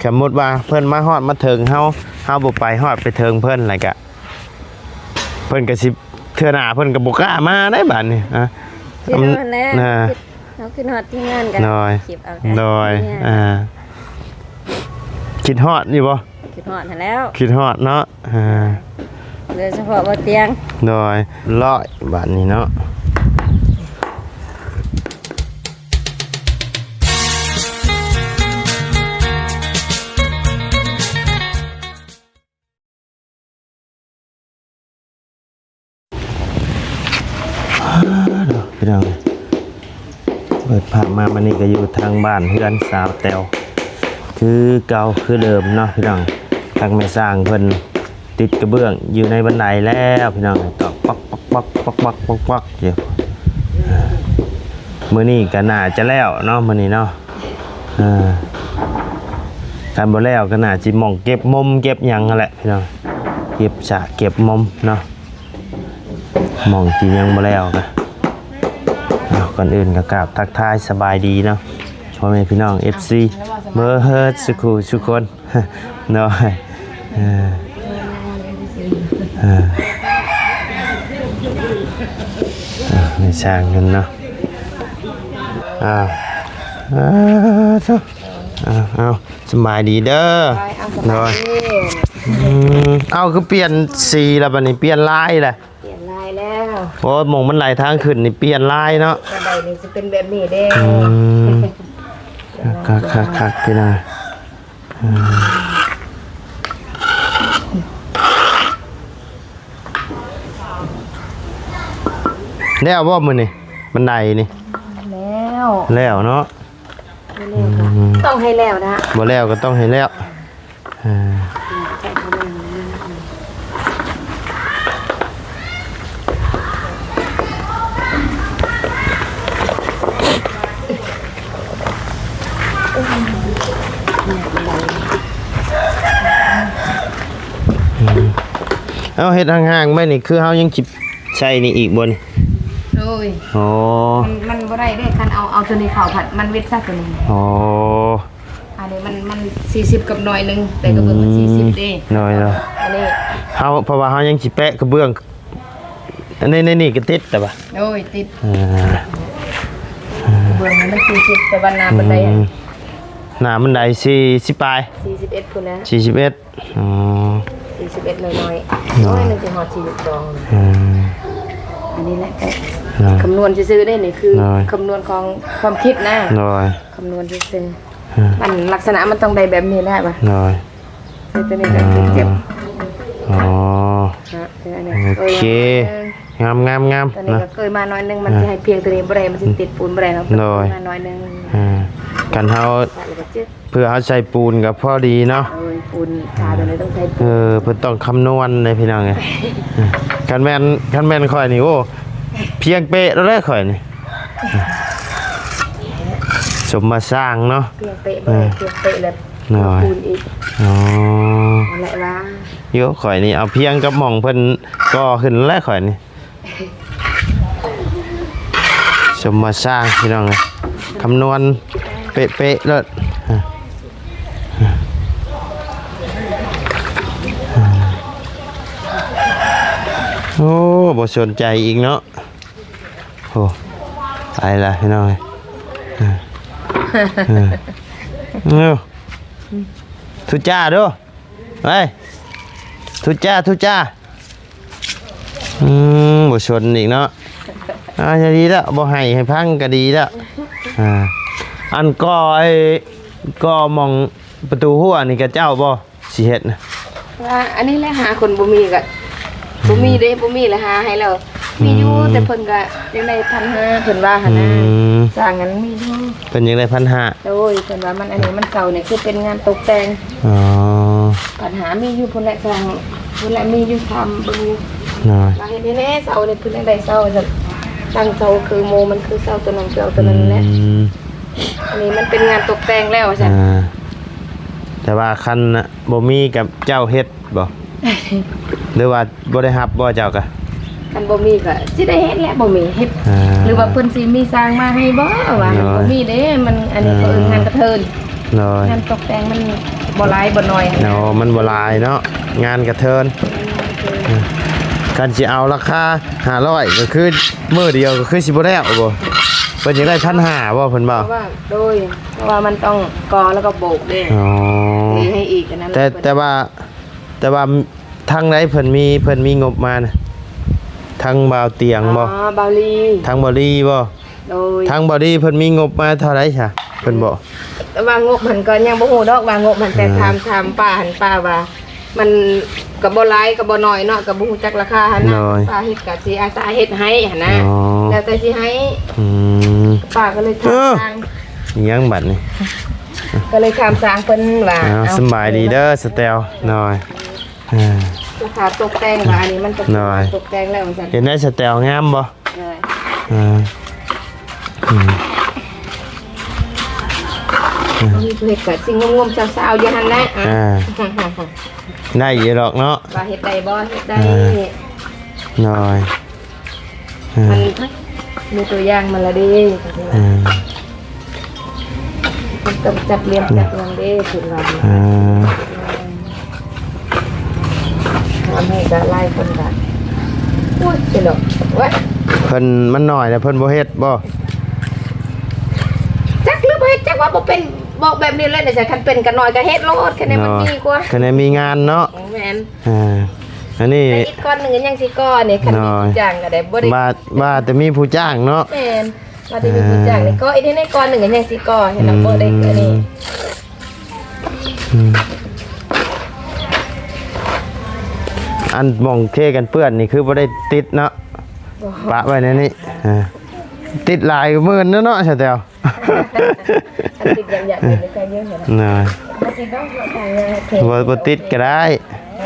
ສົມມຸດວ່າເພິ່ນມາຮອດມາເຖິງເຮົາ ເຮົາບໍ່ໄປຮອດໄປເຖິງເພິ່ນ ແລ້ວກະເພິ່ນກະຊິ ເທື່ອໜ້າເພິ່ນກະບໍ່ກ້າມາໄດ໋ບາດນີ້ ອະ ຄິດຮອດແລ້ວ ເຮົາຄິດຮອດທີມງານກັນ ໂດຍ ຄລິບເອົາ ໂດຍ ເອີ ຄິດຮອດຢູ່ບໍ່? ຄິດຮອດຫັ້ນແລ້ວ ຄິດຮອດເນາະ ເອີ ໂດຍສະເພາະບໍ່ຕຽງ ໂດຍ ຮ້ອຍບາດນີ້ເນາະ. ເນາະ ພີ່ນ້ອງ ເປີດພາບມາ ມື້ນີ້ກະຢູ່ທາງບ້ານເຮືອນສາວແຕວຄືເກົ່າຄືເດີມເນາະ ພີ່ນ້ອງ. ທາງແມ່ຊ່າງເພິ່ນຕິດກະເບື້ອງຢູ່ໃນບັນໄດແລ້ວ ພີ່ນ້ອງ ຕອກປັກໆໆໆໆຢູ່. ມື້ນີ້ກະໜ້າຈະແລ້ວເນາະ ມື້ນີ້ເນາະ. ເອີ ຄັນບໍ່ແລ້ວກະໜ້າຊິໝ່ອງເກັບມົມເກັບຫຍັງຫັ້ນແຫຼະ ພີ່ນ້ອງ ເກັບສາກເກັບມົມເນາະ. ໝ່ອງທີ່ຍັງບໍ່ແລ້ວກະ ເອົາ ກ່ອນອື່ນກະກາບທັກທາຍສະບາຍດີເນາະ ພໍ່ແມ່ພີ່ນ້ອງ ເອັຟຊີ ເບິດສູ່ຄູ່ສູ່ຄົນ ເນາະ. ເອີ ເອີ ເອີ ແມ່ຊ່າງເພິ່ນເນາະ ເອົາ ເອົາ ເອົາ ເອົາ ສະບາຍດີເດີ ໂດຍ ເອົາ ສະບາຍດີ ອືມ ເອົາ ຄືປ່ຽນສີລະບາດນີ້ ປ່ຽນລາຍລະ ປ່ຽນລາຍແລ້ວ ໂອ້ ໝ່ອງບັນໄດທາງຂຶ້ນນີ້ປ່ຽນລາຍເນາະ ບັນໄດນີ້ຊິເປັນແບບນີ້ເດ້ ອືມ ຄັກໆໆ ພີ່ນ້ອງ ອືມ ແລ້ວບໍ່ມື້ນີ້ ບັນໄດນີ້ ແລ້ວ ແລ້ວເນາະ ບໍ່ແລ້ວກະ ອືມ ຕ້ອງໃຫ້ແລ້ວນະ ບໍ່ແລ້ວກະຕ້ອງໃຫ້ແລ້ວ ເອີ ເອົາ ເຮັດຫ່າງໆໄວ້ນີ້ ຄືເຮົາຍັງຊິໃສ່ນີ້ອີກບໍ່ນີ້? ໂດຍ ໂອ້ ມັນ ມັນບໍ່ໄດ້ເດ້ ຄັນເອົາ ເອົາໂຕນີ້ເຂົ້າພັດມັນເວັດຊະໂຕນີ້ ໂອ້ ອັນນີ້ມັນ ມັນສີ່ສິບກັບໜ້ອຍໜຶ່ງ ແຕ່ກະເບື້ອງມັນ ອືມ ສີ່ສິບເດ້ ໂດຍ ໂດຍ ອັນນີ້ເຮົາ ເພາະວ່າເຮົາຍັງຊິແປະກະເບື້ອງ ອັນນີ້ ໃນນີ້ກະຕິດແຕ່ວ່າ ໂດຍ ຕິດ ເອີ ກະເບື້ອງມັນສີ່ສິບ ແຕ່ວ່າໜ້າບັນໄດ ອືມ ໜ້າບັນໄດສີ່ສິບປາຍ ສີ່ສິບເອັດພຸ້ນແຫຼະ ສີ່ສິບເອັດ ອໍ ສີ່ສິບເອັດໜ້ອຍໆ ໂດຍ ໂອ້ຍ ມັນຊິຮອດສີ່ສິບສອງ ອືມ ອັນນີ້ແຫຼະ ໂດຍ ຄຳນວນຊື່ໆເດ້ ນີ້ຄື ໂດຍ ຄຳນວນຂອງຄວາມຄິດນະ ໂດຍ ຄຳນວນຊື່ໆ ອືມ ມັນລັກສະນະມັນຕ້ອງໄດ້ແບບນີ້ແຫຼະວ່າ ໂດຍ ແຕ່ໂຕນີ້ກະເຈັບ ອໍ ໂອເຄ ງາມໆໆ ໂຕນີ້ກະເກີຍມາໜ້ອຍໜຶ່ງ ມັນຊິໃຫ້ພຽງໂຕນີ້ບໍ່ໄດ້ ມັນຊິຕິດປູນບໍ່ໄດ້ເນາະ ໂດຍ ເກີຍມາໜ້ອຍໜຶ່ງ ອ່າ ຄັນເຮົາ ເພື່ອເຮົາໃສ່ປູນກະພໍດີເນາະ ໂດຍ ປູນ ຖ້າໂຕນີ້ຕ້ອງໃສ່ປູນ ເອີ ເພິ່ນຕ້ອງຄຳນວນເດ້ພີ່ນ້ອງເອີຍ ຄັນແມ່ນ ຄັນແມ່ນຂ້ອຍນີ້ ໂອ້ ພຽງເປະໂລດແຫຼະຂ້ອຍນີ້ ສົມມາສ້າງເນາະ ພຽງເປະ ເອີ ພຽງເປະແລ້ວ ໂອ້ຍ ປູນອີກ ອໍ ນັ້ນແຫຼະວ່າ ໂຢ ຂ້ອຍນີ້ເອົາພຽງກັບໝ່ອງເພິ່ນກໍ່ຂຶ້ນແລ້ວຂ້ອຍນີ້ ສົມມາສ້າງພີ່ນ້ອງເອີຍ ຄຳນວນເປະໆໂລດ ໂອ້ ບໍ່ສົນໃຈອີກເນາະ ໂອ້ ໄປລະພີ່ນ້ອງເອີຍ ເອີ ເອີ ທຸຈ້າດູ ໄປ ທຸຈ້າ ທຸຈ້າ ອືມ ບໍ່ຊົນອີກເນາະ ອ່າ ດີແລ້ວ ບໍ່ໄຫ້ໃຫ້ພັງກະດີແລ້ວ ອ່າ ອັນກໍ່ ໄອ້ ກໍ່ໝ່ອງປະຕູຮົ້ວນີ້ກະເຈົ້າບໍ່ ຊິເຮັດນະ ວ່າອັນນີ້ແຫຼະ ຫາຄົນບໍ່ມີກະ ອືມ ບໍ່ມີເດ້ ບໍ່ມີລະຫາໃຫ້ແລ້ວ ອືມ ມີຢູ່ ແຕ່ເພິ່ນກະຢາກໄດ້ພັນຫ້າ ເພິ່ນວ່າຫັ້ນນະ ອືມ ສ້າງຫັ້ນມີຢູ່ ເພິ່ນຢາກໄດ້ພັນຫ້າ ໂດຍ ເພິ່ນວ່າມັນ ອັນນີ້ມັນເກົ່ານີ້ຄືເປັນງານຕົກແຕ່ງ ອໍ ພັນຫ້າມີຢູ່ພຸ້ນແຫຼະ ຊ່າງພຸ້ນແຫຼະ ມີຢູ່ ຖາມເບິ່ງຢູ່ ໂດຍ ວ່າເຮັດໃຫ້ແດ່ເສົານີ້ ເພິ່ນຢາກໄດ້ເສົາວ່າຊັ້ນ ຕັ້ງເສົາຄືໂມ ມັນຄືເສົາໂຕນັ້ນ ຄືເອົາໂຕນັ້ນແຫຼະ ອືມ ອັນນີ້ມັນເປັນງານຕົກແຕ່ງແລ້ວວ່າຊັ້ນ ອ່າ ແຕ່ວ່າຄັນບໍ່ມີກະເຈົ້າເຮັດບໍ່ ຫຼືວ່າບໍ່ໄດ້ຮັບບໍ່ເຈົ້າກະ ຄັນບໍ່ມີກະຊິໄດ້ເຮັດແຫຼະ ບໍ່ມີເຮັດ ອ່າ ຫຼືວ່າເພິ່ນຊິມີຊ່າງມາໃຫ້ບໍ່ ວ່າ ໂດຍ ບໍ່ມີເດ້ ມັນ ອັນນີ້ ອ່າ ເຂົາເອີ້ນງານກະເທີນ ໂດຍ ງານຕົກແຕ່ງມັນບໍ່ຫຼາຍບໍ່ໜ້ອຍຫັ້ນນະ. ໂອ້ ມັນບໍ່ຫຼາຍເນາະ ງານກະເທີນ. ຄັນຊິເອົາລາຄາຫ້າຮ້ອຍ ກໍຄືມື້ດຽວກໍຄືຊິບໍ່ແລ້ວບໍ່? ເພິ່ນຢາກໄດ້ພັນຫ້າບໍ່ ເພິ່ນເວົ້າ? ເພາະວ່າ ໂດຍ ເພາະວ່າມັນຕ້ອງກໍ່ແລ້ວກໍໂບກເດ້. ອໍ ເອີ ໃຫ້ອີກອັນນັ້ນ ແຕ່ ເພິ່ນ ແຕ່ວ່າ ແຕ່ວ່າທາງໃດເພິ່ນມີ ເພິ່ນມີງົບມານະ? ທາງບ່າວຕຽງບໍ່? ອໍ ບ່າວລີ. ທາງບ່າວລີບໍ່? ໂດຍ ທາງບ່າວລີເພິ່ນມີງົບມາເທົ່າໃດຊະ ເພິ່ນບອກ? ແຕ່ວ່າງົບຫັ້ນກໍຍັງບໍ່ຮູ້ດອກວ່າງົບຫັ້ນ ແຕ່ ອ່າ ຖາມ ຖາມປ້າຫັ້ນ ປ້າວ່າມັນກໍບໍ່ຫຼາຍກໍບໍ່ໜ້ອຍເນາະ ກໍບໍ່ຮູ້ຈັກລາຄາຫັ້ນນະ. ໂດຍ ປ້າເຮັດກໍຊິອາສາເຮັດໃຫ້ຫັ້ນນະ. ອໍ ແລ້ວແຕ່ຊິໃຫ້. ອືມ ປ້າກໍເລີຍຖາມ ເອີ ທາງ ອີຫຍັງບັດນີ້? ກໍເລີຍຖາມທາງເພິ່ນວ່າ. ອ້າວ ເອົ້າ ສະບາຍດີເດີສະແຕວ. ໂດຍ ອ່າ ລາຄາຕົກແຕ່ງວ່າອັນນີ້ມັນຕົກ ໂດຍ ຕົກແຕ່ງແລ້ວວ່າຊັ້ນ. ເຫັນໄດ້ສະແຕວງາມບໍ່? ໂດຍ ອ່າ ອືມ ມີຜູ້ເຮັດກໍຊິງົມໆຊາວໆຢູ່ຫັ້ນແຫຼະ. ອ່າ ອ່າ ໄດ້ຢູ່ດອກເນາະ ວ່າເຮັດໄດ້ບໍ່ ເຮັດໄດ້. ອ່າ ໂດຍ ອ່າ ມັນມີຕົວຢ່າງມາລະເດ້. ອ່າ ມັນຕ້ອງຈັດລຽງ ອືມ ຈັດຫຍັງເດ້ ເພິ່ນວ່າ. ອ່າ ຖາມໃຫ້ກະຫຼາຍຄົນກະ ໂອ້ຍ ຊິເນາະ ໂອ້ຍ ເພິ່ນມັນໜ້ອຍແລ້ວເພິ່ນບໍ່ເຮັດບໍ່? ຈັກຫຼືບໍ່ເຮັດ ຈັກວ່າບໍ່ເປັນ ບອກແບບນີ້ເລີຍນະ. ຄັນເປັນກະໜ້ອຍກະເຮັດໂລດ ຄັນໄດ້ມັນ ເນາະ ມີກວ່າ ຄັນໄດ້ມີງານເນາະ. ແມ່ນ ອ່າ ອັນນີ້ ແຕ່ອີກກ້ອນໜຶ່ງຍັງຊິກໍ່ນີ້ ຄັນມີ ເນາະ ຜູ້ຈ້າງກະໄດ້ ບໍ່ໄດ້ ວ່າ ວ່າແຕ່ມີຜູ້ຈ້າງເນາະ. ແມ່ນ ວ່າແຕ່ມີຜູ້ຈ້າງນີ້ ອ່າ ກໍ່ອີກແນ່ ກ້ອນໜຶ່ງກໍຍັງຊິກໍ່ໃຫ້ນຳ ອືມ ບໍ່ໄດ້ອັນນີ້. ອືມ ອັນໝ່ອງເທກັນເປື້ອນນີ້ຄືບໍ່ໄດ້ຕິດເນາະ ບໍ່ ປະໄວ້ໃນນີ້. ອ່າ ຕິດຫຼາຍໝື່ນເນາະ ສະແຕວ. ອັນຕິດຢາກໆ ເອີ ເປັນການເຍອະຫັ້ນນະ ບໍ່ຕິດດອກເນາະ ບໍ່ ບໍ່ຕິດກໍໄດ້.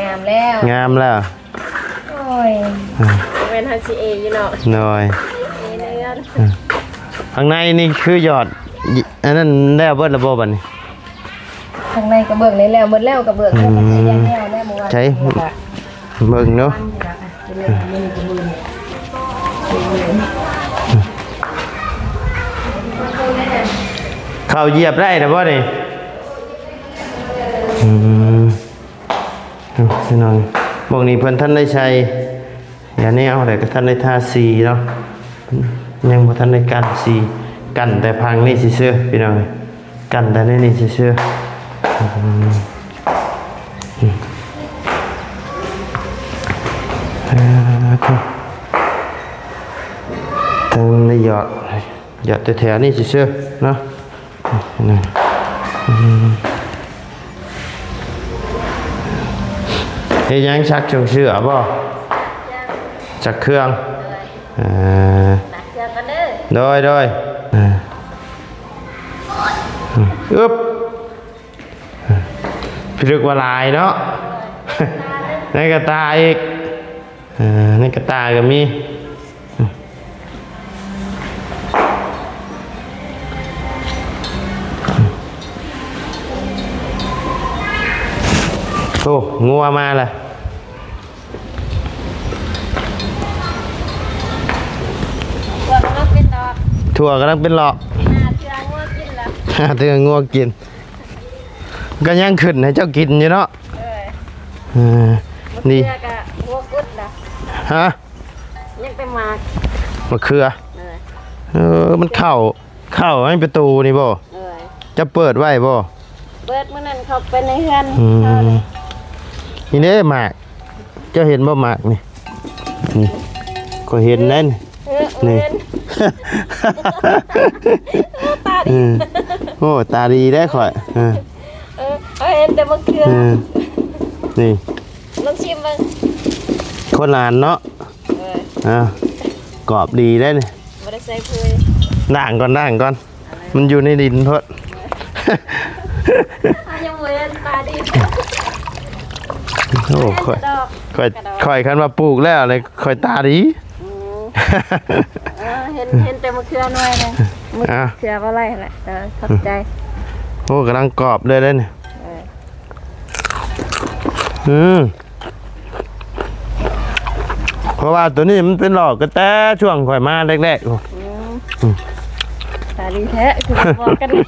ງາມແລ້ວ ງາມແລ້ວ. ໂອ້ຍ ອ່າ ແມ່ນເຮົາຊິເອຢູ່ເນາະ. ໂດຍ ເອເຮືອນ. ອ່າ ຂ້າງໃນນີ້ຄືຢອດ ອັນນັ້ນແລ້ວເບິດແລ້ວບໍ່ບັດນີ້? ຂ້າງໃນກະເບື້ອງນີ້ແລ້ວເບິດແລ້ວ ກະເບື້ອງ ອືມ ແລ້ວ ກະຊິຍັງແລ້ວແລ້ວ ມື້ວານ ໃສ ນີ້ກະ ເບິ່ງເນາະ ເຂົ້າຢຽບໄດ້ນະບໍ່ນີ້? ອືມ ພີ່ນ້ອງ ໝ່ອງນີ້ເພິ່ນທັນໄດ້ໃສ່ຢາແນວ ແລ້ວກໍທັນໄດ້ທາສີເນາະ ຍັງບໍ່ທັນໄດ້ກັນສີ ກັນແຕ່ພັງນີ້ຊື່ໆ ພີ່ນ້ອງ. ກັນແຕ່ໃນນີ້ຊື່ໆ ອືມ ອ່າ ໂທ້ ທັງໄດ້ຢອດ ຢອດແຖວໆ ນີ້ຊື່ໆ ເນາະ ອືມ ເຮັດຫຍັງ ຊັກເຄື່ອງເສື້ອບໍ່? ຊັກເຄື່ອງ ເອີ ໂດຍ ໂດຍ ອາ ອຶບ ພິລຶກວ່າຫຼາຍເນາະ ໃນກະຕ່າອີກ ເອີ ໃນກະຕ່າກໍມີ ໂອ້ ງົວມາລະ. ຖົ່ວກຳລັງເປັນດອກ ຖົ່ວກຳລັງເປັນດອກ ຫາເທື່ອງົວກິນລະ ຫາເທື່ອງົວກິນ ກໍຍັງຂຶ້ນໃຫ້ເຈົ້າກິນຢູ່ເນາະ ເອີ ເອີ ນີ້ ມະເຂືອກະຫົວກຸດລະ ຮະ ຍັງແຕ່ໝາກ ມະເຂືອ ເອີ ເອີ ມັນເຂົ້າ ເຂົ້າໃນປະຕູນີ້ບໍ່? ເອີຍ ຈະເປີດໄວ້ບໍ່? ເປີດ ມື້ນັ້ນເຂົາໄປໃນເຮືອນ ອືມ ເຂົາເລີຍ ນີ້ເດ້ໝາກ ເຈົ້າເຫັນບໍ່ໝາກນີ້? ນີ້ ຂ້ອຍເຫັນແລ້ວນີ້ ເອີ ນີ້ ເອີຍ ຕາດີ ອືມ ໂອ້ ຕາດີເດ້ຂ້ອຍ ເອີ ເອີ ເຮົາເຫັນແຕ່ມະເຂືອ ເອີ ນີ້ ລອງຊິມເບິ່ງ ຄົນລະອັນເນາະ ເອີຍ ອ່າ ກອບດີເດ້ນີ້ ບໍ່ໄດ້ໃສ່ປຸ້ຍ ລ້າງກ່ອນ ລ້າງກ່ອນ ມັນຢູ່ໃນດິນໂພດ ເຮົາຍັງບໍ່ເຫັນຕາດີ ໂອ້ ຂ້ອຍ ຂ້ອຍ ຂ້ອຍຄັນວ່າປູກແລ້ວນີ້ ຂ້ອຍຕາດີ ອືມ ເອີ ເຫັນ ເຫັນແຕ່ມະເຂືອໜ່ວຍໜຶ່ງ ມະເຂືອບໍ່ໄລ່ແຫຼະ ເອີ ຂອບໃຈ ໂອ້ ກຳລັງກອບເລີຍເດ້ນີ້ ເອີ ອືມ ເພາະວ່າໂຕນີ້ມັນເປັນຫຼອກກໍແຕ່ຊ່ວງຂ້ອຍມາແລກໆ ອືມ ອືມ ຕາດີແທ້ ຄືບໍ່ບອກກັນ ເອີ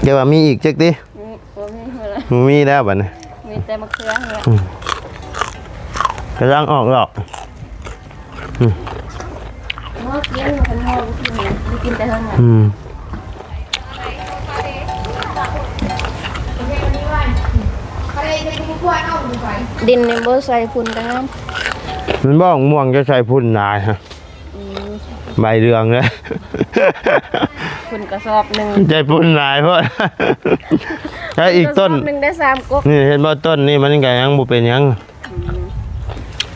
ແຕ່ວ່າມີອີກຈັກຕິ? ອືມ ບໍ່ມີແລ້ວ ບໍ່ມີແລ້ວບັດນີ້ ມີແຕ່ມະເຂືອນີ້ແຫຼະ ອືມ ກຳລັງອອກດອກ ອືມ ເຮົາກິນ ຄັນເຮົາບໍ່ກິນ ບໍ່ກິນແຕ່ເທິງ ອືມ ດິນນີ້ບໍ່ໃສ່ຝຸ່ນກໍງາມ ແມ່ນບໍ່? ມ່ວງຈະໃສ່ຝຸ່ນຫຼາຍຮະ ອືມ ໃບເຫຼືອງເດ້ ຝຸ່ນກະສອບໜຶ່ງ ໃສ່ຝຸ່ນຫຼາຍໂພດ ແລ້ວອີກຕົ້ນ ກະສອບໜຶ່ງໄດ້ສາມກົກ ນີ້ເຫັນບໍ່? ຕົ້ນນີ້ມັນກໍຍັງບໍ່ເປັນຫຍັງ ອືມ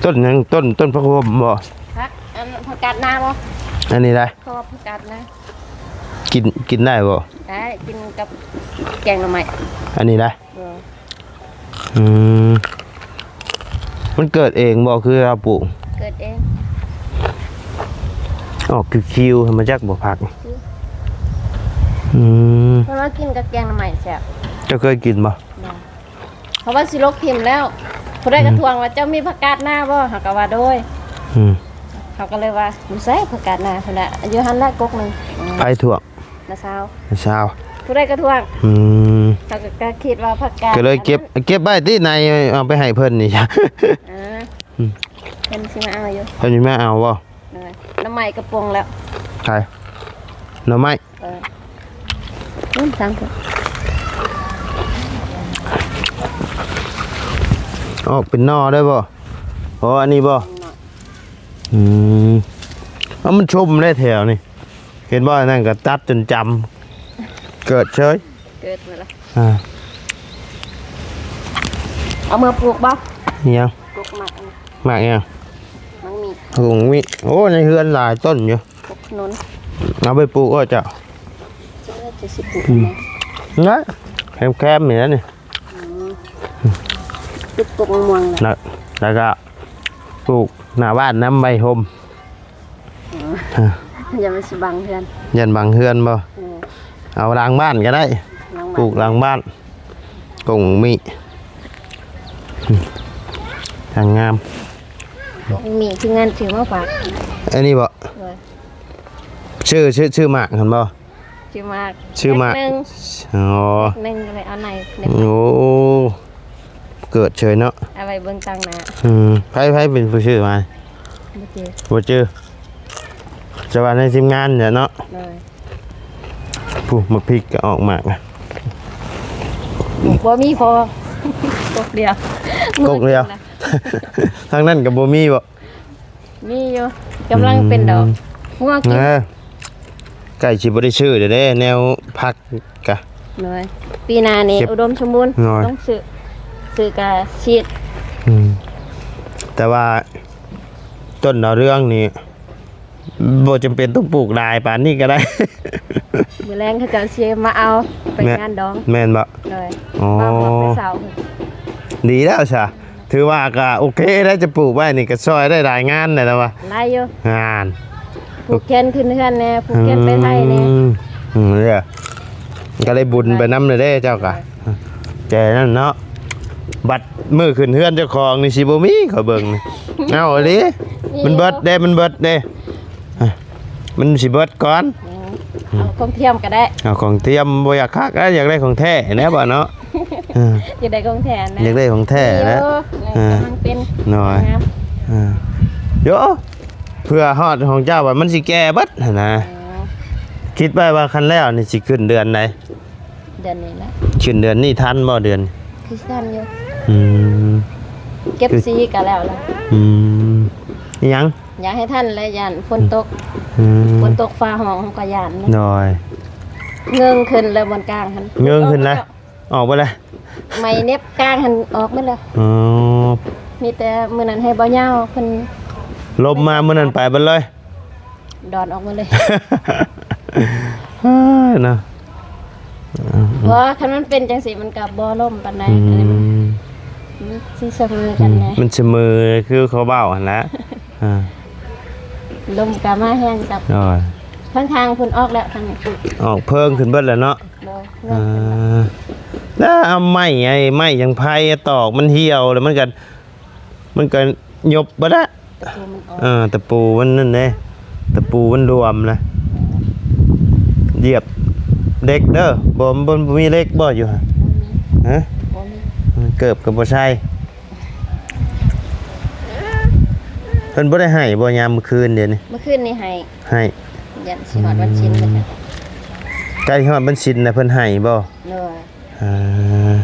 ຕົ້ນຫຍັງ? ຕົ້ນ ຕົ້ນຜັກໂຮມບໍ່? ຜັກ ອັນ ຜັກກາດນາບໍ່? ອັນນີ້ໄດ໋ ເພາະວ່າຜັກກາດນາ ກິນ ກິນໄດ້ບໍ່? ໄດ້ ກິນກັບແກງໜໍ່ໄມ້ ອັນນີ້ໄດ໋ ເອີ ອືມ ມັນເກີດເອງບໍ່ ຄືເຮົາປູກ? ເກີດເອງ ອອກຄິວໆ ມາຈາກບໍ່ຜັກ ອືມ ເພາະວ່າກິນກັບແກງໜໍ່ໄມ້ແຊບ ເຈົ້າເຄີຍກິນບໍ່? ບໍ່ ເພາະວ່າຊິລົກຖິ້ມແລ້ວ ຜູ້ໃດກໍ ອືມ ທວງວ່າ ເຈົ້າມີຜັກກາດນາບໍ່? ເຮົາກໍວ່າ ໂດຍ ອືມ ເຂົາກໍເລີຍວ່າ ຢູ່ໃສຜັກກາດນາ? ເພິ່ນວ່າ ຢູ່ຫັ້ນແຫຼະກົກໜຶ່ງ ອືມ ໃຜທວງ? ນ້າສາວ ນ້າສາວ ຜູ້ໃດກໍທວງ ອືມ ເຂົາກໍ ກໍຄິດວ່າຜັກກາດ ກໍເລີຍເກັບ ອັນນັ້ນ ເກັບໄວ້ຕິ ໃນ ເອົາໄປໃຫ້ເພິ່ນນີ້ ເອີ ອືມ ເພິ່ນຊິມາເອົາຢູ່ ເພິ່ນຊິມາເອົາບໍ່? ເອີ ໜໍ່ໄມ້ກະປົງແລ້ວ ໃຜ? ໜໍ່ໄມ້ ເອີ ອື່ມ ສ້າງເພິ່ນ ອອກເປັນໜໍ່ໄດ້ບໍ່? ອໍ ອັນນີ້ບໍ່? ອືມ ເອົາ ມັນຊຸ່ມເດ້ແຖວນີ້ ເຫັນບໍ່? ອັນນັ້ນກໍຕັດຈົນຈຳ ເກີດເສີຍ ເກີດມາລະ ອ່າ ເອົາເມືອປູກບໍ່? ອີຫຍັງ? ປູກໝາກ ໝາກຫຍັງ? ໝາກມີ ໝາກມີ ໂອ້ ໃນເຮືອນຫຼາຍຕົ້ນຢູ່ ປົກຂະໜູນ ເອົາໄປປູກເອີ ເຈົ້າ ເຈົ້າຊິປູກ ອືມ ແນວໃດ? ແຄມໆ ນີ້ແຫຼະນີ້ ອືມ ປູກກົກມະມ່ວງ ແລ້ວ ແລ້ວກໍປູກໜ້າບ້ານນຳ ໄວ້ຮົ່ມ ອໍ ຢ້ານມັນຊິບັງເຮືອນ ຢ້ານບັງເຮືອນບໍ່? ເອີ ເອົາຫຼັງບ້ານກໍໄດ້ ຫຼັງບ້ານ ປູກຫຼັງບ້ານ ກົກໝາກມີ ທາງງາມ ມີທີ່ເງິນຊື້ມາຝາກ ອັນນີ້ບໍ່? ໂດຍ ຊື້ ຊື້ ຊື້ໝາກຫັ້ນບໍ່? ຊື້ໝາກ ຊື້ໝາກ ແພັກໜຶ່ງ ອໍ ແພັກໜຶ່ງກໍເລີຍເອົາໃນ ໂອ້ ເກີດເສີຍເນາະ ເອົາໄວ້ເບິ່ງຕາງໜ້າ ອືມ ໃຜ ໃຜເປັນຜູ້ຊື້ມາ? ບໍ່ຈື່ ບໍ່ຈື່ ຈະວ່າໃນທີມງານແຫຼະເນາະ ໂດຍ ຜູ້ ໝາກພິກກໍອອກໝາກ ບໍ່ມີພໍ ກົກດຽວ ກົກດຽວ ທາງນັ້ນກໍບໍ່ມີບໍ່? ມີຢູ່ ກຳລັງເປັນດອກ ອືມ ງົວກິນ ເອີ ໃກ້ຊິບໍ່ໄດ້ຊື້ແລ້ວເດ້ ແນວຜັກກະ ໂດຍ ປີໜ້ານີ້ ເກັບ ອຸດົມສົມບູນ ໂດຍ ຕ້ອງຊື້ ຊື້ກະສີດ ອືມ ແຕ່ວ່າຕົ້ນດາວເຮືອງນີ້ ບໍ່ຈຳເປັນຕ້ອງປູກຫຼາຍປານນີ້ກໍໄດ້ ມື້ແລງເຂົາເຈົ້າຊິມາເອົາໄປ ແມ່ນ ງານດອງ ແມ່ນບໍ່? ໂດຍ ອໍ ມາບອກແຕ່ເຊົ້າ ດີແລ້ວຊະ ຖືວ່າກໍໂອເຄໄດ້ ຈະປູກໄວ້ນີ້ກໍຊ່ອຍໄດ້ຫຼາຍງານແລ້ວວ່າ ຫຼາຍຢູ່ ງານ ຜູກແຂນຂຶ້ນເຮືອນແດ່ ຜູກແຂນໄປໄທແດ່ ອືມ ອືມ ເອີ ກໍໄດ້ບຸນໄປນຳແລ້ວເດ້ເຈົ້າກໍ ແຈນັ້ນເນາະ ບັດມື້ຂຶ້ນເຮືອນເຈົ້າຂອງນີ້ຊິບໍ່ມີ ຂ້ອຍເບິ່ງນີ້ ເອົາອີ່ຫຼີ ມີຢູ່ ມັນເບິດເດ້ ມັນເບິດເດ້ ມັນຊິເບິດກ່ອນ ອືມ ເອົາຂອງທຽມກໍໄດ້ ເອົາຂອງທຽມບໍ່ຢາກຄັກ ຢາກໄດ້ຂອງແທ້ແດ່ບໍ່ເນາະ ເອີ ຢາກໄດ້ຂອງແທ້ນະ ຢາກໄດ້ຂອງແທ້ແຫຼະ ມີຢູ່ ເອີ ກຳລັງເປັນ ນ້ອຍ ງາມ ເອີ ໂຢ ເພື່ອຮອດຂອງເຈົ້າວ່າມັນຊິແກ່ເບິດຫັ້ນນະ ອໍ ຄິດໄວ້ວ່າຄັນແລ້ວນີ້ຊິຂຶ້ນເດືອນໃດ? ເດືອນນີ້ແຫຼະ ຂຶ້ນເດືອນນີ້ທັນບໍ່? ເດືອນ ຄືຊິທັນຢູ່ ອືມ ເກັບສີກໍແລ້ວລະ ອືມ ອີຫຍັງ? ຢາກໃຫ້ທັນແຫຼະ ຢ້ານຝົນຕົກ ອືມ ຝົນຕົກຟ້າຮ້ອງເຮົາກໍຢ້ານນະ ໂດຍ ເງິ່ງຂຶ້ນແລ້ວບ່ອນກາງຫັ້ນ ເງິ່ງຂຶ້ນແລ້ວ ອອກເບິດແລ້ວ ໄມ້ເນັບກາງຫັ້ນອອກໝົດແລ້ວ ອໍ ມີແຕ່ມື້ນັ້ນໃຫ້ບ່າວຍາວເພິ່ນ ລົມມາມື້ນັ້ນໄປເບິດເລີຍ ດອນອອກມາເລີຍ ເອີຍເນາະ ບໍ່ ຄັນມັນເປັນຈັ່ງຊີ້ມັນກໍບໍ່ລົມປານໃດ ອືມ ອັນນີ້ມັນ ມັນຊິສະເໝີກັນແດ່ ອືມ ມັນສະເໝີຄືເຂົາເວົ້າຫັ້ນແຫຼະ ອ່າ ລົມກໍມາແຮງກັບ ໂອ້ຍ ທາງທາງພຸ້ນອອກແລ້ວ ທາງນີ້ ອອກເພີງຂຶ້ນເບິດແລ້ວເນາະ ບໍ່ ເອີ ແລ້ວເອົາໄມ້ ໄອ້ໄມ້ຫຍັງໄຜ່ຕອກ ມັນຫ່ຽວແລ້ວ ມັນກໍ ມັນກໍຍົບເບິດລະ ຕະປູມັນອອກ ເອີ ຕະປູມັນນັ້ນເດ້ ຕະປູມັນລວມນະ ຢຽບ ເຫຼັກເດີ. ບໍ່ ບໍ່ ບໍ່ມີເຫຼັກບໍ່ຢູ່ຫັ້ນ? ຮະ? ບໍ່ມີ. ເກີບກໍບໍ່ໃສ່. ເພິ່ນບໍ່ໄດ້ໃຫ້ບໍ່ຍາມມື້ຄືນດຽວນີ້? ມື້ຄືນນີ້ໃຫ້. ໃຫ້. ຢ້ານຊິຮອດວັນສິນ. ໃກ້ຮອດວັນສິນນະເພິ່ນໃຫ້ບໍ່? ໂດຍ. ອ່າ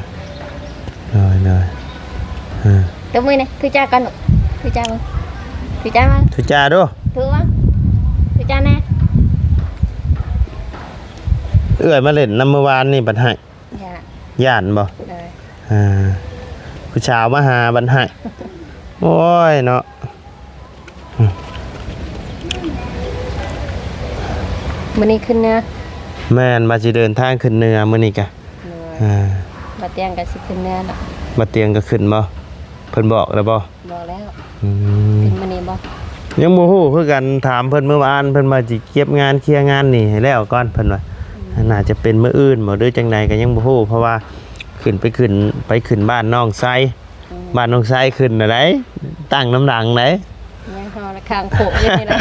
ໂດຍ ໂດຍ ອ່າ ຕົບມືແດ່ ຖືຈາກ່ອນ ຖືຈາເບິ່ງ ຖືຈາເບິ່ງ ຖືຈາດູ ຖືເບິ່ງ ຖືຈາແດ່. ເອື້ອຍມາຫຼິ້ນນຳມື້ວານນີ້ບັດໃຫ້ ຢ້ານ ຢ້ານບໍ່? ໂດຍ. ອ່າ ຜູ້ສາວມາຫາບັດໃຫ້ ໂອ້ຍເນາະ. ມື້ນີ້ຂຶ້ນເໜືອ. ແມ່ນ ວ່າຊິເດີນທາງຂຶ້ນເໜືອມື້ນີ້ກະ. ໂດຍ. ອ່າ ບ່າວຕຽງກໍຊິຂຶ້ນເໜືອເນາະ. ບ່າວຕຽງກໍຂຶ້ນບໍ່? ເພິ່ນບອກແລ້ວບໍ່? ບອກແລ້ວ. ອືມ ຂຶ້ນມື້ນີ້ບໍ່? ຍັງບໍ່ຮູ້ຄືກັນ. ຖາມເພິ່ນມື້ວານ ເພິ່ນວ່າຊິເກັບງານເຄຍງານນີ້ໃຫ້ແລ້ວກ່ອນ ເພິ່ນວ່າ. ອືມ ໜ້າຈະເປັນມື້ອື່ນບໍ່ ຫຼືຈັ່ງໃດກໍຍັງບໍ່ຮູ້ ເພາະວ່າຂຶ້ນໄປ ຂຶ້ນ ໄປຂຶ້ນບ້ານນ້ອງໄຊ. ອືມ ບ້ານນ້ອງໄຊຂຶ້ນນະໄດ໋ ຕັ້ງນຳຫຼັງໄດ໋ ຍັງເຮົາລະຄາງໂຄກຢູ່ນີ້ນະ.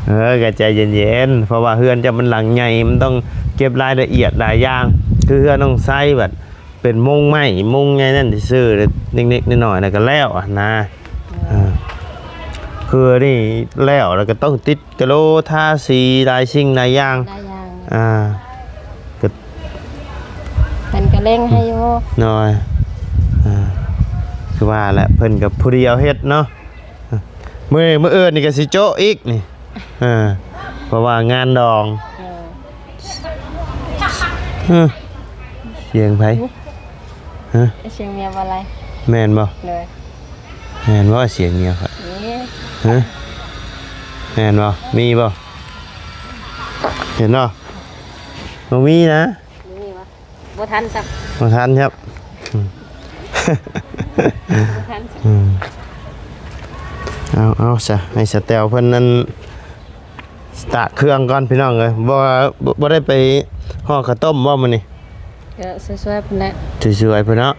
ເອີ ກໍໃຈເຢັນໆ ເພາະວ່າເຮືອນເຈົ້າມັນຫຼັງໃຫຍ່ ມັນຕ້ອງເກັບລາຍລະອຽດຫຼາຍຢ່າງ. ຄືເຮືອນນ້ອງໄຊບັດເປັນໂມງໄມ້ໂມງຫຍັງນັ້ນຊື່ໆ ເລັກໆນ້ອຍໆ ແລ້ວກໍແລ້ວຫັ້ນນະ. ເອີ ເອີ ຄືນີ້ແລ້ວ ແລ້ວກໍຕ້ອງຕິດ ກະໂລ ທາສີ ຫຼາຍສິ່ງຫຼາຍຢ່າງ ຫຼາຍຢ່າງ. ອ່າ ກໍ ເພິ່ນກໍເລັ່ງໃຫ້ຢູ່. ໂດຍ. ອ່າ ຄືວ່າແຫຼະ ເພິ່ນກໍຜູ້ດຽວເຮັດເນາະ. ມື້ ມື້ອື່ນນີ້ກໍຊິໂຈະອີກນີ້ ເອີ ເພາະວ່າງານດອງ. ເອີ ຮະ ສຽງໃຜ? ຮະ ສຽງເມຍບໍ່ໄລ? ແມ່ນບໍ່? ໂດຍ. ແມ່ນບໍ່ ສຽງເມຍຂ້ອຍ? ມີ. ຮະ ແມ່ນບໍ່? ມີບໍ່? ເຫັນບໍ່? ບໍ່ມີນະ. ບໍ່ມີຫວາ? ບໍ່ທັນຊ້ຳ. ບໍ່ທັນຄັບ. ອືມ ບໍ່ທັນຊ້ຳ. ອືມ ເອົາ ເອົາຊະ ໃຫ້ສະແຕວເພິ່ນນັ້ນ ສະຕາດເຄື່ອງກ່ອນພີ່ນ້ອງເອີຍ. ບໍ່ ບໍ່ ບໍ່ໄດ້ໄປຫໍ່ເຂົ້າຕົ້ມບໍ່ມື້ນີ້? ກໍຊ່ວຍໆເພິ່ນແຫຼະ ຊ່ວຍໆເພິ່ນເນາະ.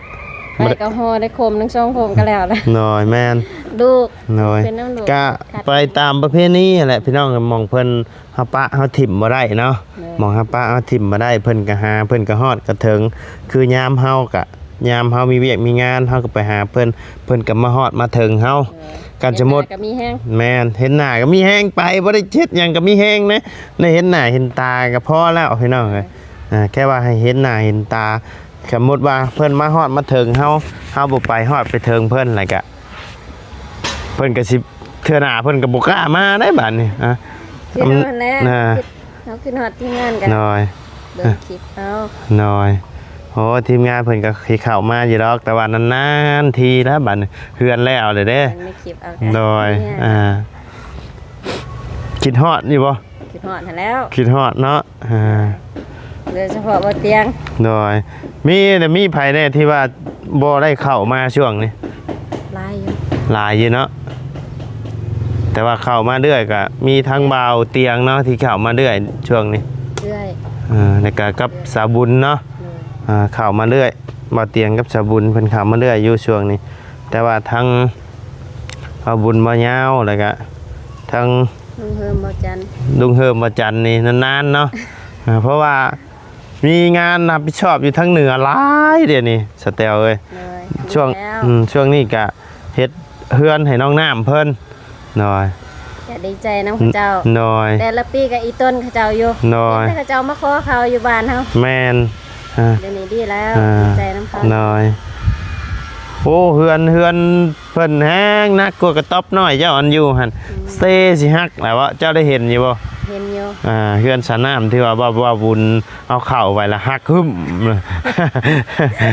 ໄປກໍຫໍ່ໄດ້ໂຄມໜຶ່ງສອງໂຄມກໍແລ້ວແຫຼະ. ໂດຍ ແມ່ນ ລູກ. ໂດຍ. ເປັນນຳລູກ ກະໄປຕາມປະເພນີຫັ້ນແຫຼະພີ່ນ້ອງ ໝ່ອງເພິ່ນເຮົາປະເຮົາຖິ້ມບໍ່ໄດ້ເນາະ. ໂດຍ. ໝ່ອງເຮົາປະເຮົາຖິ້ມບໍ່ໄດ້ ເພິ່ນກໍຫາ ເພິ່ນກໍຮອດກໍເຖິງ. ຄືຍາມເຮົາກະ ຍາມເຮົາມີວຽກມີງານ ເຮົາກໍໄປຫາເພິ່ນ ເພິ່ນກໍມາຮອດມາເຖິງເຮົາ. ໂດຍ. ກັນສົມມຸດ ເຫັນໜ້າກໍມີແຮງ. ແມ່ນ ເຫັນໜ້າກໍມີແຮງໄປ ບໍ່ໄດ້ເຮັດຫຍັງກໍມີແຮງເດ້. ໄດ້ເຫັນໜ້າເຫັນຕາກໍພໍແລ້ວພີ່ນ້ອງເອີຍ. ໂດຍ. ອ່າ ແຄ່ວ່າໃຫ້ເຫັນໜ້າເຫັນຕາ. ສົມມຸດວ່າເພິ່ນມາຮອດມາເຖິງເຮົາ ເຮົາບໍ່ໄປຮອດໄປເຖິງເພິ່ນ ແລ້ວກະເພິ່ນກໍຊິ ເທື່ອໜ້າເພິ່ນກໍບໍ່ກ້າມາໄດ໋ບາດນີ້. ອ່າ ຄືເຮົາຫັ້ນແຫຼະ ອ່າ ເຮົາຂຶ້ນຮອດທີມງານກໍ ໂດຍ ເບິ່ງຄລິບເຮົາ. ໂດຍ. ໂອ້ ທີມງານເພິ່ນກໍຊິເຂົ້າມາຢູ່ດອກ ແຕ່ວ່ານານໆທີລະບາດນີ້ ເຮືອນແລ້ວເດ້. ເບິ່ງໃນຄລິບເອົາ. ໂດຍ. ອ່າ ຄິດຮອດຢູ່ບໍ່? ຄິດຮອດຫັ້ນແລ້ວ. ຄິດຮອດເນາະ. ອ່າ ໂດຍສະເພາະບໍ່ຕຽງ. ໂດຍ. ມີ ແລະ ມີໃຜແດ່ທີ່ວ່າບໍ່ໄດ້ເຂົ້າມາຊ່ວງນີ້? ຫຼາຍຢູ່ ຫຼາຍຢູ່ເນາະ. ແຕ່ວ່າເຂົ້າມາເລື້ອຍກໍມີທັງບ່າວຕຽງເນາະ ທີ່ເຂົ້າມາເລື້ອຍຊ່ວງນີ້. ເອື້ອຍ ເອີ ແລ້ວກໍກັບສາວບຸນເນາະ. ໂດຍ. ອ່າ ເຂົ້າມາເລື້ອຍ ບ່າວຕຽງກັບສາວບຸນເພິ່ນເຂົ້າມາເລື້ອຍຢູ່ຊ່ວງນີ້. ແຕ່ວ່າທັງບ່າວບຸນ ບ່າວຍາວ ແລ້ວກະທັງລຸງເຮີມ ບ່າວຈັນ ລຸງເຮີມ ບ່າວຈັນນີ້ນານໆເນາະ. ເອີ ເພາະວ່າມີງານຮັບຜິດຊອບຢູ່ທາງເໜືອຫຼາຍດຽວນີ້ ສະແຕວເອີຍ. ໂດຍ. ຊ່ວງ ແມ່ນ ອືມ ຊ່ວງນີ້ກະເຮັດເຮືອນໃຫ້ນ້ອງນ້ຳເພິ່ນ. ໂດຍ. ກະດີໃຈນຳເຂົາເຈົ້າ. ໂດຍ. ແຕ່ລະປີກໍອີຕົນເຂົາເຈົ້າຢູ່. ໂດຍ. ມີແຕ່ເຂົາເຈົ້າມາຂໍເຂົ້າຢູ່ບ້ານເຮົາ. ແມ່ນ. ອ່າ ດຽວນີ້ດີແລ້ວ. ອ່າ ດີໃຈນຳເຂົາ. ໂດຍ. ໂອ້ ເຮືອນ ເຮືອນເພິ່ນແຮງໜັກກວ່າກະຕ໊ອບນ້ອຍເຈົ້າອັນຢູ່ຫັ້ນ. ອືມ ເຊຊິຫັກແລ້ວເວາະ ເຈົ້າໄດ້ເຫັນຢູ່ບໍ່? ເຫັນຢູ່. ອ່າ ເຮືອນສານ້ຳທີ່ວ່າ ວ່າ ວ່າບຸນເອົາເຂົ້າໄວ້ລະຫັກຫຶ້ມ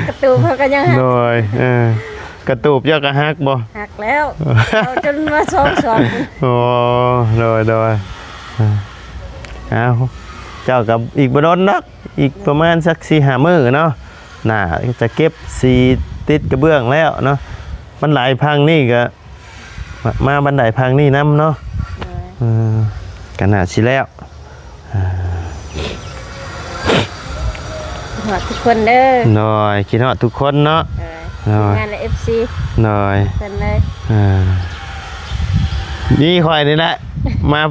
ກະຕູບເຂົາກໍຍັງຫັກ. ໂດຍ. ເອີ ກະຕູບເຈົ້າກໍຫັກບໍ່? ຫັກແລ້ວ ເອົາຈົນມາສອງສອບ. ໂອ້ ໂດຍ ໂດຍ. ເອົາ ເຈົ້າກໍອີກບໍ່ດົນດອກ ອີກປະມານສັກສີ່ຫ້າມື້ເນາະ ໜ້າຈະເກັບສີຕິດກະເບື້ອງແລ້ວເນາະ. ບັນໄດພັງນີ້ກໍ ມາບັນໄດພັງນີ້ນຳເນາະ. ໂດຍ. ເອີ ກໍໜ້າຊິແລ້ວ. ອ່າ ຄິດຮອດທຸກຄົນເດີ. ໂດຍ. ຄິດຮອດທຸກຄົນເນາະ. ໂດຍ. ໂດຍ. ທີມງານ ແລະ ເອັຟຊີ ໂດຍ ເພິ່ນເລີຍ. ອ່າ ນີ້ຂ້ອຍນີ້ແຫຼະ ມາ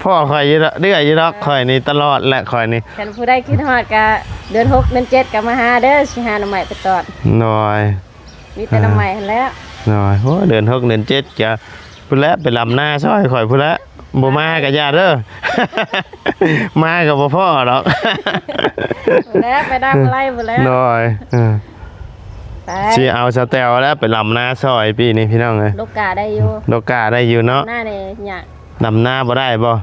ພໍ້ຂ້ອຍຢູ່ດອກ ເລື້ອຍຢູ່ດອກ ຂ້ອຍນີ້ຕະຫຼອດແຫຼະ ຂ້ອຍນີ້. ຄັນຜູ້ໃດຄິດຮອດກະເດືອນຫົກເດືອນເຈັດກະມາຫາເດີ ຊິຫາໜໍ່ໄມ້ໄປຕອນ. ໂດຍ ມີແຕ່ໜໍ່ໄມ້ຫັ້ນແຫຼະ. ໂດຍ ໂອ້ ເດືອນຫົກເດືອນເຈັດກະ ພຸ້ນແຫຼະ ໄປລຳນາຊ່ອຍຂ້ອຍພຸ້ນແຫຼະ. ບໍ່ມາກະຢ່າເດີ ມາກະບໍ່ພໍ້ດອກ ພຸ້ນແຫຼະ ໄປນຳບໍ່ໄດ້ພຸ້ນແຫຼະ. ໂດຍ ເອີ ໄປ ຊິເອົາສາວແຕວແລ້ວໄປລຳນາຊ່ອຍປີນີ້ ພີ່ນ້ອງເອີຍ. ໂລກາໄດ້ຢູ່ ໂລກາໄດ້ຢູ່ເນາະ. ນານີ້ຍາກ ລຳນາບໍ່ໄດ້ບໍ່?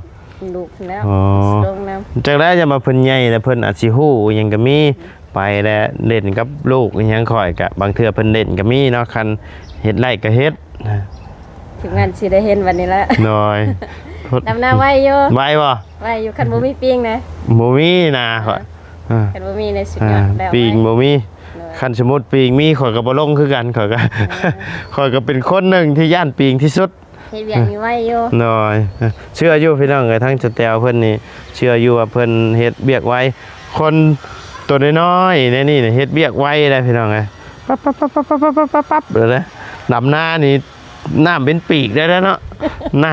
ລູກແລ້ວ ອໍ ລົງນຳ. ຈັກແລ້ວ ຢ່າມາເພິ່ນໃຫຍ່ແລ້ວ ເພິ່ນອາດຊິຮູ້ອີ່ຫຍັງກະມີ. ໄປແລ້ວຫຼິ້ນກັບລູກອີ່ຫຍັງ ຂ້ອຍກະບາງເທື່ອເພິ່ນຫຼິ້ນກະມີເນາະ. ຄັນເຮັດໄດ້ກະເຮັດ ຖືກແມ່ນຊິໄດ້ເຫັນບັດນີ້ແຫຼະ. ໂດຍ ດຳນາໄວຢູ່ ໄວບໍ່? ໄວຢູ່ ຄັນບໍ່ມີປີງນະ. ບໍ່ມີນະ ເອີ ຂ້ອຍ ເອີ ຄັນບໍ່ມີໃນສຸດຍອດແລ້ວ ປີງບໍ່ມີ. ໂດຍ ຄັນສົມມຸດປີງມີ ຂ້ອຍກະບໍ່ລົງຄືກັນ ຂ້ອຍກະ ເອີ ຂ້ອຍກະເປັນຄົນໜຶ່ງທີ່ຢ້ານປີງທີ່ສຸດ. ເຮັດວຽກນີ້ໄວຢູ່. ໂດຍ ເອີ ເຊື່ອຢູ່ພີ່ນ້ອງເອີຍ ທັງສະແຕວເພິ່ນນີ້ ເຊື່ອຢູ່ວ່າເພິ່ນເຮັດວຽກໄວ. ຄົນໂຕນ້ອຍໆແນວນີ້ເຮັດວຽກໄວໄດ໋ພີ່ນ້ອງເອີຍ. ປັບໆໆໆໆໆ ເລີຍ ດຳນານີ້ ນ້ຳເປັນປີກໄດ້ແລ້ວເນາະ ນ້າ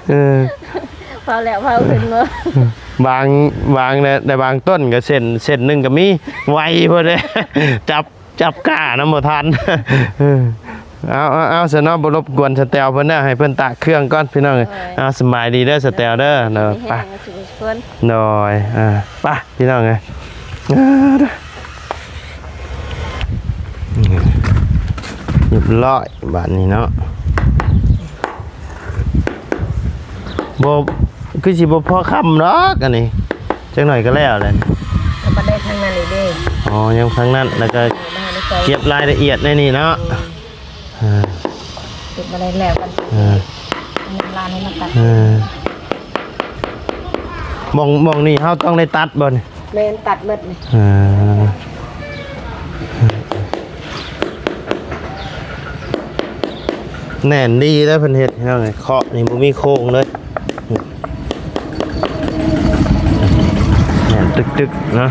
ເອີ ເຜົາແລ້ວເຜົາຂຶ້ນບໍ່? ບາງ ບາງແຕ່ ແຕ່ບາງຕົ້ນກະເສັ້ນ ເສັ້ນໜຶ່ງກະມີ ໄວໂພດເດ້ ຈັບ ຈັບກ້ານຳບໍ່ທັນ. ເອີ ເອົາ ເອົາ ເອົາ ຊັ້ນເນາະ ບໍ່ລົບກວນສະແຕວເພິ່ນແລ້ວ ໃຫ້ເພິ່ນຕາກເຄື່ອງກ່ອນພີ່ນ້ອງເອີຍ. ໂດຍ ເອົາ ສະບາຍດີເດີສະແຕວເດີ. ໂດຍ ໄປ ໂດຍ ເອີ ໄປ ພີ່ນ້ອງເອີຍ. ຮຽບຮ້ອຍບາດນີ້ເນາະ. ບໍ່ ຄືຊິບໍ່ພໍຄ່ຳດອກອັນນີ້ ຈັກໜ້ອຍກະແລ້ວແຫຼະ. ກະບໍ່ໄດ້ທາງນັ້ນອີກເດ້. ອໍ ຍັງທາງນັ້ນ ແລ້ວກະເກັບລາຍລະອຽດໃນນີ້ເນາະ. ເອີ ເກັບບໍ່ໄດ້ແລ້ວກັນ ເອີ ເງິນລ້ານໃຫ້ມາຕັດ. ເອີ ໝ່ອງ ໝ່ອງນີ້ເຮົາຕ້ອງໄດ້ຕັດບໍ່ນີ້? ແມ່ນ ຕັດໝົດນີ້. ເອີ ແໜ້ນດີເດີເພິ່ນເຮັດພີ່ນ້ອງເອີຍ. ເຄາະນີ້ບໍ່ມີໂຄ້ງເລີຍ ແໜ້ນຕຶກໆເນາະ.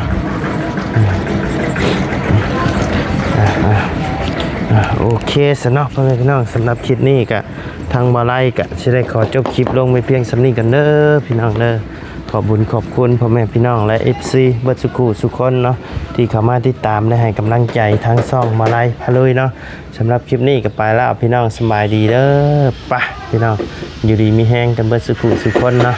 ອ່າ ອ່າ ອ່າ ໂອເຄຊັ້ນເນາະ ພໍ່ແມ່ພີ່ນ້ອງ ສຳລັບຄລິບນີ້ກະ ທາງບ່າວໄລກະຊິໄດ້ຂໍຈົບຄລິບລົງໄວ້ພຽງສ່ຳນີ້ກ່ອນເດີພີ່ນ້ອງເດີ. ຂອບບຸນຂອບຄຸນພໍ່ແມ່ພີ່ນ້ອງ ແລະ ເອັຟຊີ ເບິດສູ່ຄູ່ສູ່ຄົນເນາະ ທີ່ເຂົ້າມາຕິດຕາມ ແລະ ໃຫ້ກຳລັງໃຈທາງຊ່ອງບ່າວໄລພາລຸຍເນາະ. ສຳລັບຄລິບນີ້ກະໄປແລ້ວພີ່ນ້ອງ ສະບາຍດີເດີ. ປະ ພີ່ນ້ອງ ຢູ່ດີມີແຮງກັນເບິດສູ່ຄູ່ສູ່ຄົນເນາະ.